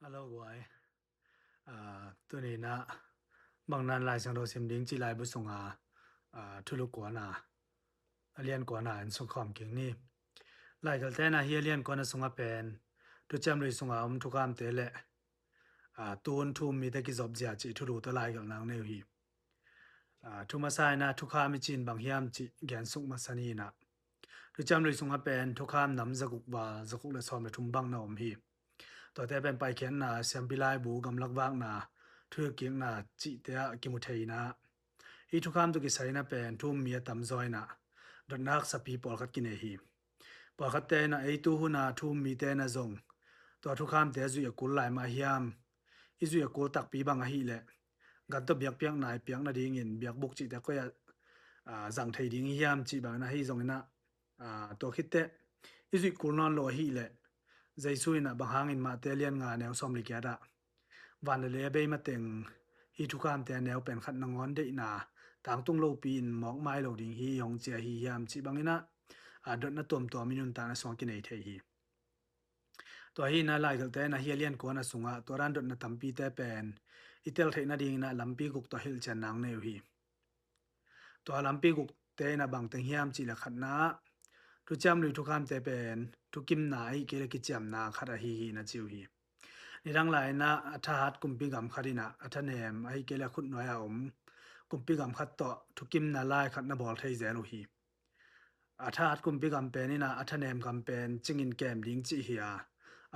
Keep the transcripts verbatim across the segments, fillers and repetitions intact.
Hello guai. Tuni inah bang nan Lai Siangtho sim ding cih laibu sunga thulu kuana a lian kuana in sungkhawm kik ni. Laigelhte na hi a lian kuana sunga pen Thuciam Lui sunga om thukamte le tun thu um mite kizop zia cih thulu tawh laigelh nang nei uh hi. Thu masa inah thukham i cin bang hiam cih gen suk masa ni inah Thuciam Lui sunga pen thukham nam zaguk val zaguk le sawm le thum bang na om hi. Tuate pen Paikhiatna, Siampi Laibu, Gamlak Vakna, Thuhilhkikna cihte ah kimu thei inah hi thukham tawh kisai inah pen thu um mi a tamzaw inah dotna haksapi pawlkhat kinei hi. Pawlkhatte inah ei tu huna thu um mite na zong tua thukhamte zuih a kul lai mah hiam, i zuih a kul takpi bang ahileh gan tawh biakpiakna i piak nadingin biakbuk cihte koi ah zang thei ding hiam cih bang inah hi zong inah tua khitteh i zuih kul nawn lo ahileh Jesu inah bang hangin Mate lian nga neu sawm le giat ah van le lei a bei mateng hi thukhamte a neu pen khat nangawn deihna tangtung lopi in mawk mai lo ding hi hong ci ahi hiam cih bang inah dotna tuamtuam i nuntakna sungah kinei thei hi. Tua hi inah laigelhte inah hi a lian kuana sungah tua dan dotna tampite pen i tel theih nading inah lampi guk tawh hilhcian nang nei uh hi. Tua lampi gukte inah bangteng hiam cih le khatna ah Thuciam Lui thukhamte pen thukimna ahi kei le kiciamna khat ahi hi na ci uh hi. Nidang lai inah a thahat kumpi gam khat inah a thanem ahi kei le khutnuai a om kumpi gam khat tawh thukimna lai khat na bawl thei zel uh hi. A thahat kumpi gam pen inah a thanem gam pen cingin kem ding cih hi a,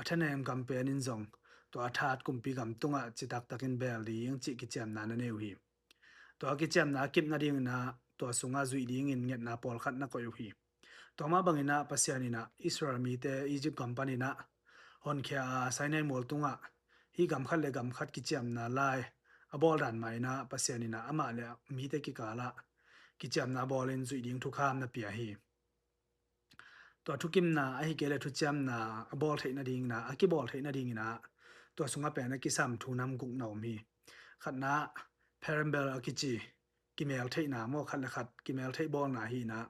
a thanem gam pen in zong tua a thahat kumpi gam tungah citaktakin beel ding cih kiciamna na nei uh hi. Tua kiciamna a kip nading inah tua sungah zuih dingin ngetna pawlkhat na koih uh hi. Tua mah bang inah Pasian inah Israel mite Egypt gam pan inah honkhia a Sinai mual tungah hi gam khat le gam khat kiciamna lai a bawl dan mah inah Pasian inah amah le mite kikalah kiciamna bawlin zuih ding thukham na pia hi. Tua thukimna ahi kei le thuciamna a bawl theih nading inah a kibawl theih nading inah tua sungah pen a kisam thu nam guk na om hi. Khatna ah parable a kici kimel theihna maw, khat le khat kimel theih bawlna hi inah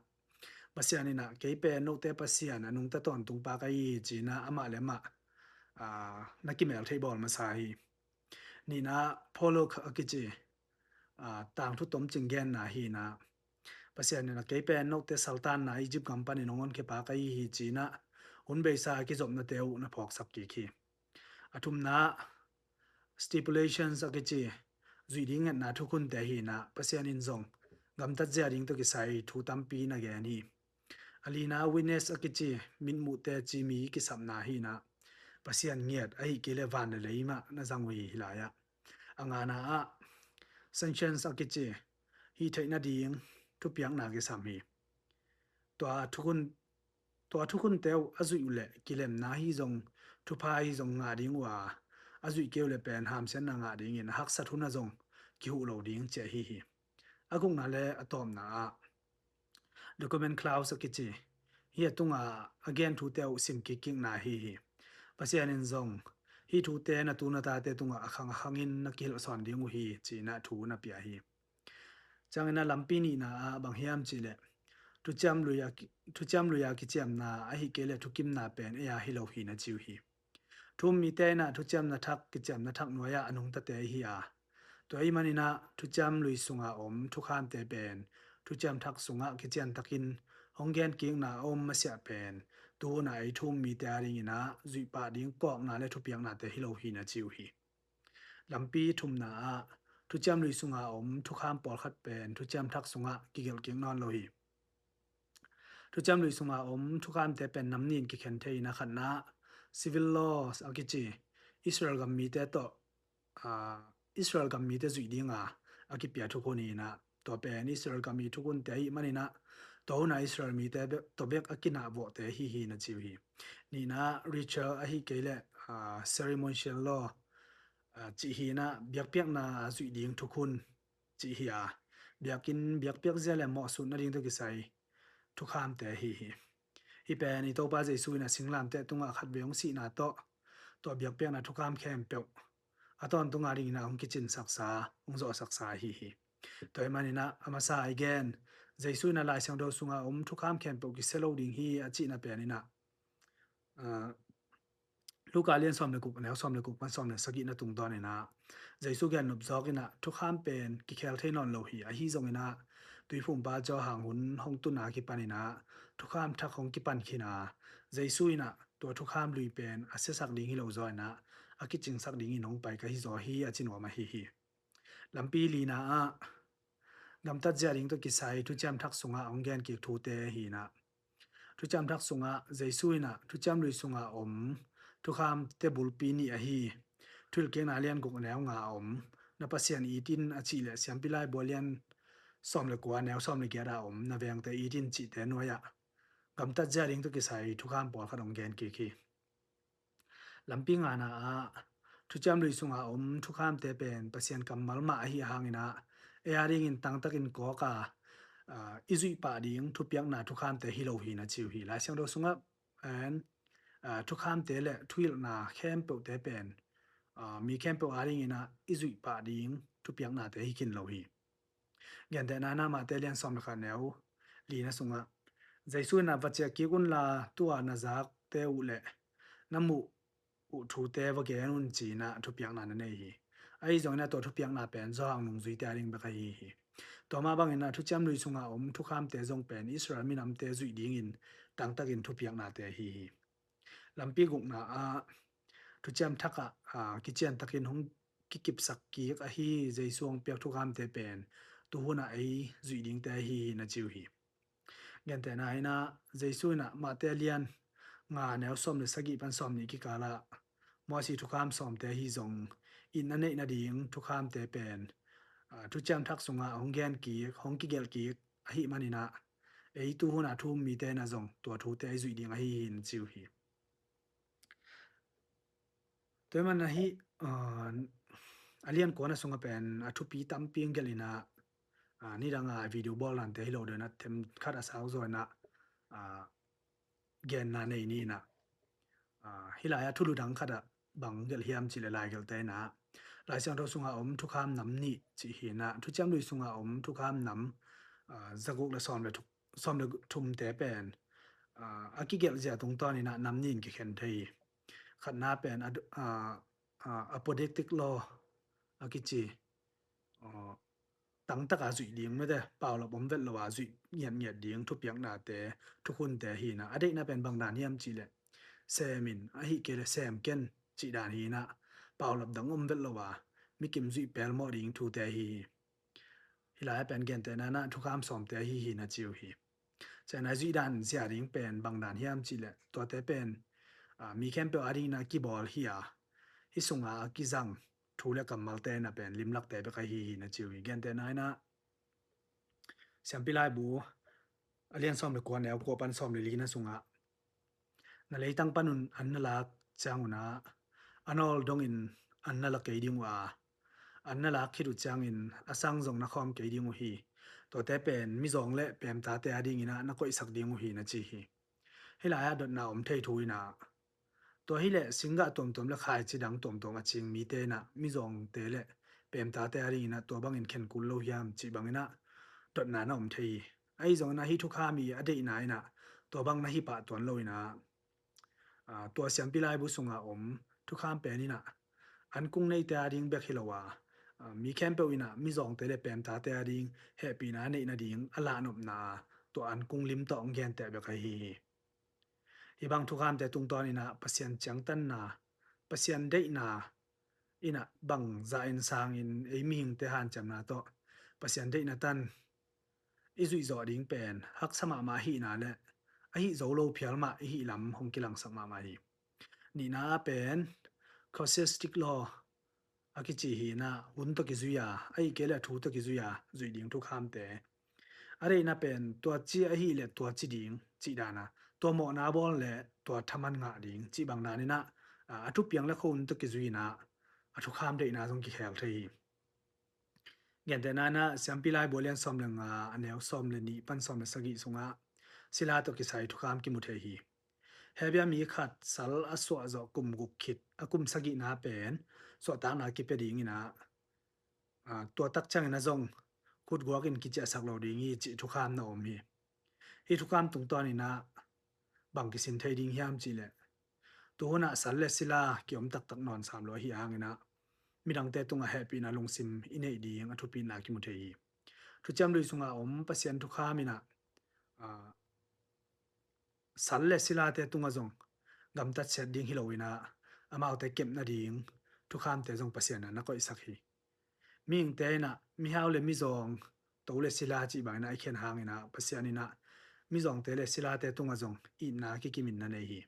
Pasian inah kei pen note Pasian a nungta tawntung pa ka hi hi ci inah amah le amah na kimel theih bawl masa hi. Nihna ah prologue a kici tangthu tomcing genna hi inah Pasian inah kei pen note saltanna Egypt gam panin hong honkhia pa ka hi hi ci inah hun beisa a kizopnate uh na phawksak kik hi. A thumna ah stipulations a kici zuih ding ngetna thukhunte hi inah Pasian in zong gamtat zia ding tawh kisai thu tampi na gen hi. A lina ah witness a kici mitmuhte ci mi kisapna hi inah Pasian ngiat ahi kei le van le lei mah na zang uh hi lai ah. A ngana ah sanctions a kici hih theih nading thupiakna kisam hi. Tua thukhun tua thukhunte uh a zuih uh le kilemna hi zong thupha hi zong ngah ding uh a, a zuih kei uh le pen hamsiatna ngah dingin a haksat hun a zong kihuh lo ding ci ahi hi. A gukna le a tawpna ah document clause a kici hi a tunga a gen thute uh sim kikkikna hi hi. Pasian in zong hih thute na tu na tate tungah a khang a khangin na kihilhsawn ding uh hi ci inah thu na pia hi. Ciangin a lampi nihna ah bang hiam cih leh thuciam lui a ki- thuciam lui a kiciamna ahi kei le thukimna pen ei a hi lo hi na ci uh hi. Thu um mite inah thuciamna thak kiciamna thak nuai ah a nungtate ahi a, tua ahih man inah thuciam lui sunga om thukhamte pen thuciam thak sungah kiciantakin hong genkikna a om masiah pen tu hun a ei thu um mite a ding inah zuihpah ding kawkna le thupiaknate hi lo hi na ci uh hi. Lampi thumna ah thuciam lui sunga om thukham pawlkhat pen thuciam thak sungah kigelh kik nawn lo hi. Thuciam lui sunga om thukhamte pen nam nih in kikhen thei inah khatna ah civil laws a kici Israel gam mite tawh aa, Israel gam mite zuih dinga a kipia thukhun hi inah tua pen Israel gam i thukhunte ahih man inah tua hun a Israel mite be- tua bek a kinah vawhte hi hi na ci uh hi. Nihna ah ritual ahi kei le aa, ceremonial law aa, cih hi inah biakpiakna zuih ding thukhun cih hi a, biakinn biakpiak zia le mawhsut nading tawh kisai thukhamte hi hi. Hih pen i Topa Jesu inah singlamteh tungah khatvei hong sihna tawh tua biakpiakna thukham khempeuh a tawntunga ding inah hong kicinsaksa hong zawhsaksa hi hi. Tua ahih man inah a masa i gen Jesu inah Lai Siangtho sunga om thukham khempeuh kisia lo ding hi a cihna pen inah aa, Luka lian sawm le guk, neu sawm le guk pan sawm le sagih na tungtawn inah Jesu gen nop zawk inah thukham pen kikhel thei nawn lo hi. Ahi zong inah tuiphumpa Johan hun hong tun a kipan inah thukham thak hong kipan khin a, Jesu inah tua thukham lui pen a siasak ding hi lo zaw inah a kicingsak dingin hong pai ka hi zaw hi a ci nuam ahi hi. Lampi lina ah gamtat zia ding tawh kisai thuciam thak sungah hong gen kik thute hi inah thuciam thak sungah Jesu inah thuciam lui sungah om thukhamte bulpi nih ahi. Thuhilhkikna lian guk neu nga a om na Pasian it in a cih le Siampi Laibu lian sawm le kua neu sawm le giat a om na vengte it in cihte nuai ah gamtat zia ding tawh kisai thukham pawlkhat hong gen kik hi. Lampi ngana ah thuciam lui sunga om thukhamte pen Pasian kammal mah ahi hangin ah ei a dingin tangtakin kawk a, aa, i zuih pah ding thupiakna thukhamte hi lo hi na ci uh hi. Lai Siangtho sungah pen, aa, thukhamte le thuhilhna khempeuhte pen, aa, mi khempeuh a dingin ah i zuih pah ding thupiaknate hi khin lo hi. Gentehna in ah Mate lian sawm le khat neu lina sungah Jesu in ah va ciah kik unla tua na zakte uh le na muh uh thute va gen un ci-in ah thupiakna na nei hi. Ahi zongin ah tua thupiakna pen Johan nungzuite a ding bek ahi hi. Tua mah bangin ah thuciam lui sunga om thukhamte zong pen Israel minamte zuih dingin tangtakin thupiaknate ahi hi. Lampi gukna ah thuciam thak ah, aa, kiciantakin hong kikipsak kik ahi Jesu hong piak thukhamte pen tuhun ah ei zuih dingte ahi hi na ci uh hi. Gentehna in ah Jesu in ah Mate lian nga neu sawm le sagih pan sawm nih kikal ah Mosi thukham sawmte ahi zong itna neih nading thukhamte pen, aa, thuciam thak sungah hong gen kik, hong kigelh kik ahih manin ah ei tuhun ah thu um mite in ah zong tua thute ei zuih ding ahi hi na ci uh hi. Tua ahih man ahi, aa, a lian kuana sunga pen a thupi tampi hong gelh in ah, aa, nidang a video bawl nante hi lo deuh in ah themkhat a sau zaw in ah, aa, genna nei ni in ah, aa, hih lai ah thulu dang khat ah bang gelh hiam cih le lai gelhte in ah Lai Siangtho sunga om thukham nam nih cih hi in ah thuciam lui sunga om thukham nam, aa, zaguk le sawm le thuk sawm le thumte pen, aa, a kigelh zia tungtawn in ah nam nih in kikhen thei hi. Khatna pen a, aa, aa, apodictic law a kici, aa, tangtaka zuih ding mete, paulap om vet lo a zuih ngiatngiat ding thupiaknate, thukhunte hi in ah a deihna pen bang dan hiam cih le sem in, ahih kei le sem ken cih dan hi in ah paulap dang om vet lo a mikim zuih pelmawh ding thute hi hi. Hih lai ah pen gentehna in ah thukham sawmte ahi hi na ci uh hi. Cianai zuih dan zia ding pen bang dan hiam cih le tuate pen, aa, mi khempeuh a dingin ah kibawl hi a, hih sunga a kizang thu le kammalte in ah pen limlakte bek ahi hi na ci uh hi. Gentehna in ah Siampi Laibu a lian sawm le kua neu kua pan sawm le lina sungah na leitang panun an na lak ciangun ah a nawl dongin an na la kei ding uh a, an na lak khit uh ciangin a sang zong na khawm kei ding uh hi. Tuate pen mizawng le peemtate a dingin ah na koihsak ding uh hi na ci hi. Hih lai ah dotna om thei thu in ah tua hi leh singgah tuamtuam le khaici dang tuamtuam a cing mite in ah mizawngte le peemtate a dingin ah tua bangin khen kul lo hiam cih bangin ah dotna na om thei hi. Ahi zongin ah hih thukham i a deihna in ah tua bang na hi pah tuan lo in ah, aa, tua Siampi Laibu sunga om thukham pen in ah an kung neite a ding bek hi lo a, aa, mi khempeuh in ah mizawngte le peemtate a ding hehpihna a neih nading a lahnopna a tua an kung lim tawh hong genteh bek ahi hi. Hih bang thukhamte tungtawn in ah Pasian ciangtanna, Pasian deihna in ah bangzah in sangin ei mihingte hanciamna tawh Pasian deihna tan i zuihzawh ding pen haksa mahmah ahihna le ahi zo lo phial mah i hih lam hong kilangsak mahmah hi. Nihna ah pen casuistic law a kici hi in ah hun tawh kizui a, ahih kei le thu tawh kizui a zuih ding thukhamte. A deihna pen tua ci ahih le tua ci ding cih dan a, tua mawhna bawl le tua thaman ngah ding cih bang dan in ah, aa, a thupiang le khuahun tawh kizui in ah a thukham deihna zong kikhel thei hi. Gentehna in ah Siampi Laibu a lian sawm le nga a neu sawm le nih pan sawm le sagih sungah sila tawh kisai thukham kimu thei hi. Hebia mi khat sal a suah zawh kum guk khit a kum sagihna pen suahtakna kipia ding in ah, aa, tua tak ciangin ah zong khutguak in kiciahsak lo ding hi cih thukham na om hi. Hih thukham tungtawn in ah bang kisin thei ding hiam cih leh Tuhunah sal le sila kiom taktak nawn sam lo ahi hanginah midangte tungah hehpihna lungsim i neih ding a thupina kimu thei hi. Thuciam Lui sunga om Pasian thukham inah, aa, sal le silate tungah zong gamtat siat ding hi loinah amaute kep nading thukhamte zong Pasian ah na koihsak hi. Mihingte inah mihau le mizawng, to le sila cih banginah i khen hanginah Pasian inah mizawngte le silate tungah zong itna kikimin na nei hi.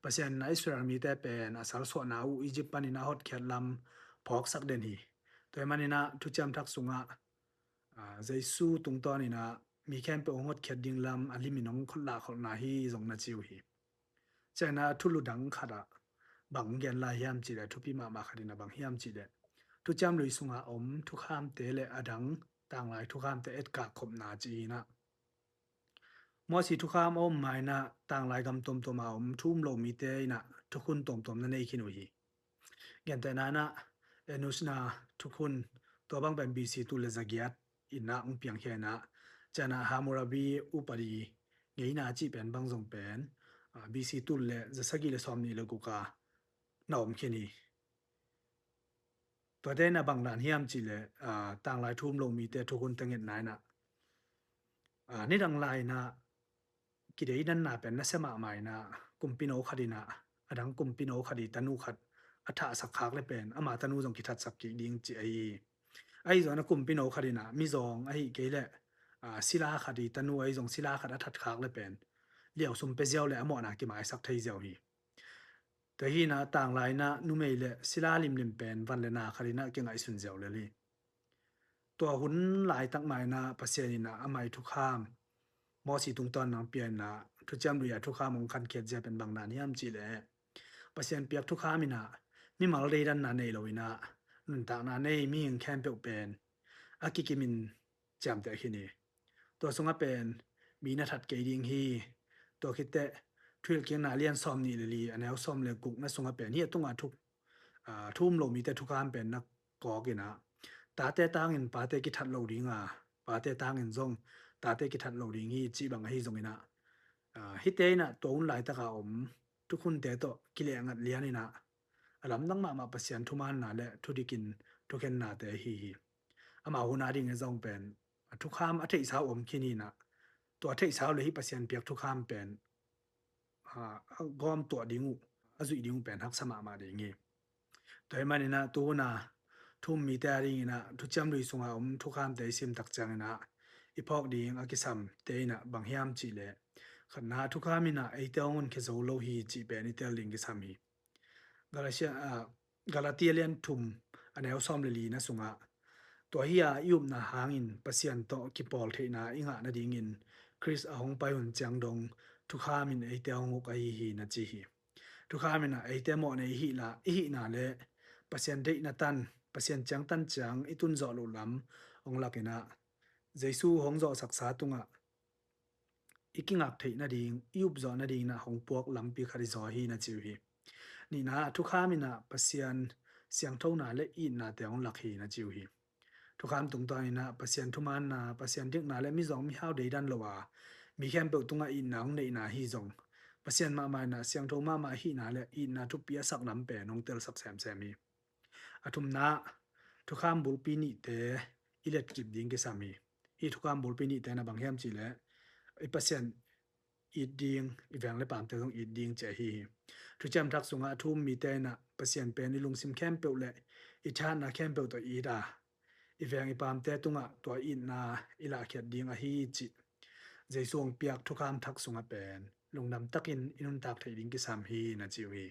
Pasian inah Israel mite pen a salsuahna uh Egypt paninah hotkhiat lam phawksak den hi. Tua hi maninah Thuciam Thak sungah, aa, Jesu tungtawninah mi khempeuh hong hotkhiat ding lam a limin hong kholh lahkholhna hi zong na ci uh hi. Cianah thulu dang khatah bang gen lai hiam cihleh, thupi mahmah khatinah bang hiam cihleh, Thuciam Lui sunga om thukhamte le a dang tanglai thukhamte etkak khopna ci inah Mawsi thukham a om mainah tanglai gam tuamtuama om thu um lo mite inah thukhun tuamtuam na nei khin uh hi. Gentehna inah Enusna thukhun, tua bang pen B C tul le zagiat inah hong piangkhia inah, cianah Hammurabi upadi ngeina cih pen bang zong pen, aa, B C tul le zasagih le sawmnih le guk a na om khin hi. Tuate inah bang dan hiam cihleh, aa, tanglai thu um lo mite thukhun tengetna inah, aa, nidang lai inah kideidanna pen nasia mahmah inah kumpino khat inah a dang kumpino khat i tanu khat a thahsak khak le pen ama tanu zong kithatsak kik ding ci ahi hi. Ahi zongin a kumpino khat inah mizawng ahi kei leh, aa, sila khat i tanu ahi zong sila khat a that khak le pen liausum pia ziau le a mawhna kimaisak thei ziau hi. Tua hi inah tanglai inah numei le sila limlim pen van le na khat inah kingaihsun ziau lel hi. Tua hun laitak mainah Pasian inah amah i thukham Mawsi tungtawn nang pia inah Thuciam Lui a thukham hong khankhiat zia pen bang dan hiam cihleh, Pasian piak thukham inah mimal deidanna nei lo inah nuntakna nei mihing khempeuh pen a kikimin ciamteh khin hi. Tua sungah pen mi na that kei ding hi. Tua khitteh Thuhilhkikna lian sawmnih le li a neu sawm le gukna sungah pen hih a tungah thu, aa, thu um lo mite thukham pen na kawk inah tate tangin pate kithat lo ding a, pate tangin zong tate kithat lo ding hi cih bang ahi zong inah, aa, hihte inah tua hun laitaka om thukhunte tawh kilehngat lian inah a lamdang mahmah Pasian thumaanna le thudikin thukhennate ahi hi. Amau hun a ding e zong pen a thukham a theihsa uh om khin inah, tua a theihsa uh le hih Pasian piak thukham pen, aa, a gawm tuah ding uh, a zuih ding uh pen haksa mahmah ding hi. Tua hi maninah tuhuna thu um mite a dinginah Thuciam Lui sunga om thukhamte i simtak cianginah i phawk ding a kisamte inah bang hiam cihleh, khatna thukham inah eite hong honkhia zo lo hi cih pen i tel ding kisam hi. Galatia, aa, Galatia lian thum a neu sawm le lina sungah, tua hi-a i upna hangin Pasian tawh kipawl theihna i ngah nadingin Khrist a hong pai hun ciang dong thukham in eite hong uk ahi hi na ci hi. Thukham inah eite mawhnei i hihna le Pasian deihna tan, Pasian ciangtan ciang i tunzawh loh lam hong lakinah Jesu hong zawhsaksa tungah i kingak theih nading, i upzawh nadinginah hong puak lampi khat i zaw hi na ci uh hi. Nihna ah thukham inah Pasian siangthona le itnate hong lak hi na ci uh hi. Thukham tungtawninah Pasian thumaanna, Pasian dikna le mizawng mihau deidan lo a mi khempeuh tungah itna hong neihna hi zong, Pasian mahmah inah siangtho mahmah ahihna le itna thupi a sak lam pen hong telsak semsem hi. A thumna, thukham bulpi nihte i letkip ding kisam hi. Hih thukham bulpi nihte na bang hiam cihleh, i Pasian it ding, i veng le paamte zong it ding ci ahi hi. Thuciam Thak sungah thu um mite inah Pasian pen i lungsim khempeuh le i thahatna khempeuh tawh it a, i veng i paamte tungah tua itna i lahkhiat ding ahi cih Jesu hong piak thukham thak sungah pen lungdam takin i nuntak theih ding kisam hi na ci uh hi.